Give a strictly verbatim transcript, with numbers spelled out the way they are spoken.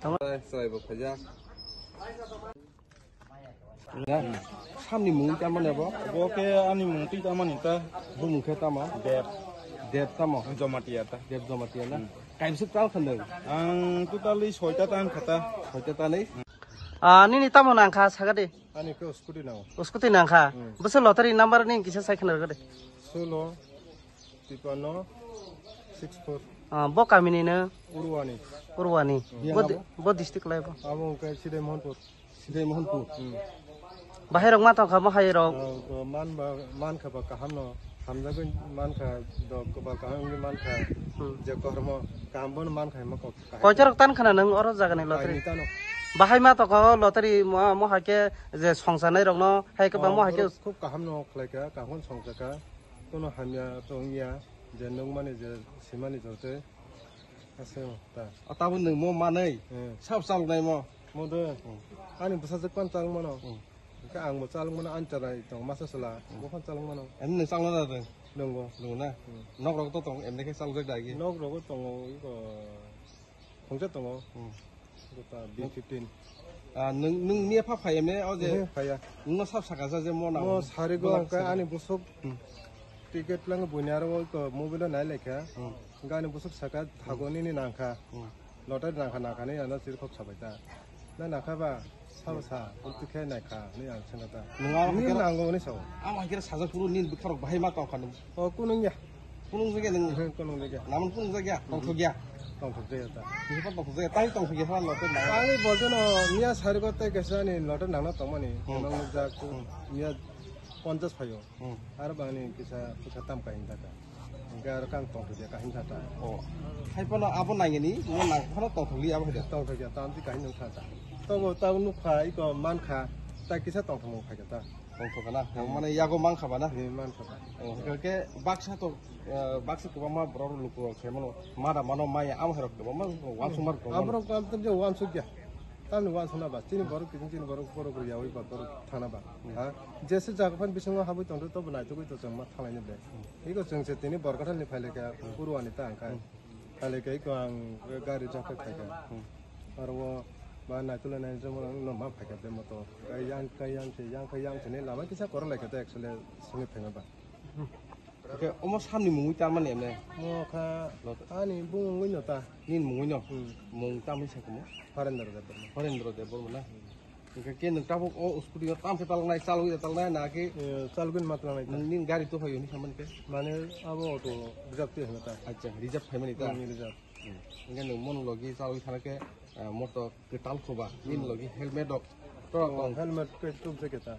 Chwrai bo khaijak. Samni mung tamo nebo? Bo ke ani mung twi tamo ni ta. Bumung khe tamo? Dev. Dev tamo? Jomatia ta. Dev Jomatia na? Hmm. Kaimsuk tal khandang? Ang totally soita tan khata. Soita tanai? Ah, nini tamo nangkha sagadi? Ani ke scooty nango. Scooty nangkha? Hmm. Bwswk lottery number ni kisa sai khna rwgadi? Solo. Tipano six four. Ah, bo kamini no? Urwani. Urwani. Biang bo abo? Di-, bo district lai bo. Abo ke Sidai Mohanpur. Sidai Mohanpur. Hmm. Bahai rok ma tongkha mo hai rok. Oh, oh, man ba, man kha ba kaham no. Hamjagwi man kha do, kobal kaham wngwi man kha. Hmm. Je kormo kaham bono man kha hima kok. Koita rok tan khana nang oro jaga ni lottery? Kaini tano. Bahai ma tongkha o lottery mo, mo hai ke je songsa nai rok no hai ke ba mo hai ke. Khub kaham no khlai kha, kaham songsa kha. Kono hamya to wngya, je nukmani je simani jote ase ta. O tabuk nwng mo manwi, hmm, sab chalok nai mo. Mo de, hmm, ani bwsajwk pan chalok mano. Hmm. Hwnkhe ang bo chalok mano, ani chwrai tong masa chwla, hmm, bo phan chalok mano. Ani nwng chalok na da nwng? Nwngo. Nwngo na? Hmm. Nok rok to tong, emne khe chalok jak da agi? Nok rogo tongo, iko Khungsa tongo. Hmm. Gota B fifteen. Ah, nwng, nwng miya pha phai emne o je. Ehe, phaiya. Nwngno sab saka ja je mo nang. Mo sarigo hwnkhe ani busuk. Hmm. Ticket lang buini aro o mobile nai laikha. Hmm. Hwnkhe ani busuk saka, hmm, thago nini nangkha. Hmm. Lottery nangkha nangkha ni ano sir khop sabai ta. Na nangkha ba. Sabo sa, purti khe nai kha, ni ang sengkha ta. Nwng abo nini hakhe nango ni sao. Abo hakhe sajak phuru nini bwkha rok bahai ma tong kha nung. O, kunung ya. Kunung jagya nung. He, kunung jagya. Naman kunung jagya, tong thok ya. Tong thok jagya ta. Ni pa tong thok jagya, tai tong thok ya, ha, lote na. Ani bolte no, miya sari ko tai kesa ni lote nang na tong mani. Hmm. Nang jak tu, hmm, miya ponchas phayo. Hmm. Ar bangni kisa, kisa tam kain ta ka. Hingke aro kang tongthokya kahim kha ta. O. Hai phano abo nangini, mo nang phano tongthokli abo hai da. Tongthokya, tamsi kahim nung kha ta. Tobo tabo nukha, iko mankha, ta kisa tongthokmung phaikha ta. Tongthokha na? Hmm. Mane yago mankha ba na? He, mankha ba. O, hingke baksa to, eh, baksa kwbangma borok lukurok khe mano, mada mano maya amo hai rok kwbangma wansukma rok tongmani. Aborok tamo tamo je wansukya. Tamni wansukna ba, chini borok kiting chini borok borok yawi ba borok thana ba. Hmm. Ha? Jese jaga phan bisingo habwi tongtho tobo naitugwi to chwng ma thanglaini ble. Iko chwng se tini Borkathal ni phailai kha, hmm, Purwani ta ang khai. Hmm. Phailai kha iko ang gari reserve khai kha. Hmm. Aro o ba naitulai nai jemon ang no ma phai kha de moto. Kai yang, kai yang se, yang kai yang se ni lama kisa korok lai kha de actually simi phaima ba. Oke, omo samni mungwi tamani emne? Mo kha ani bumungwi no ta. Nini mungwi no? Hmm. Mung tamwi sa khe mo? Harendra Debbarma. Harendra Debbarma na? Hingke ke nwng tabuk o scooty o tam khe talnai, chalwi da talnai na ke? Eh, chalwi ma talnai ta. Nwng nini gari to phaio hinwi samani khe? Mane abo auto reserve te hinwi ta. Acha, reserve phaimani ta? Hmm, reserve. Hmm. Hingke nwng mono logi chalwi thana khe, eh, motor kwtal khoba, nini logi helmet rok. To, oh, tong. Helmet ke tum se keta.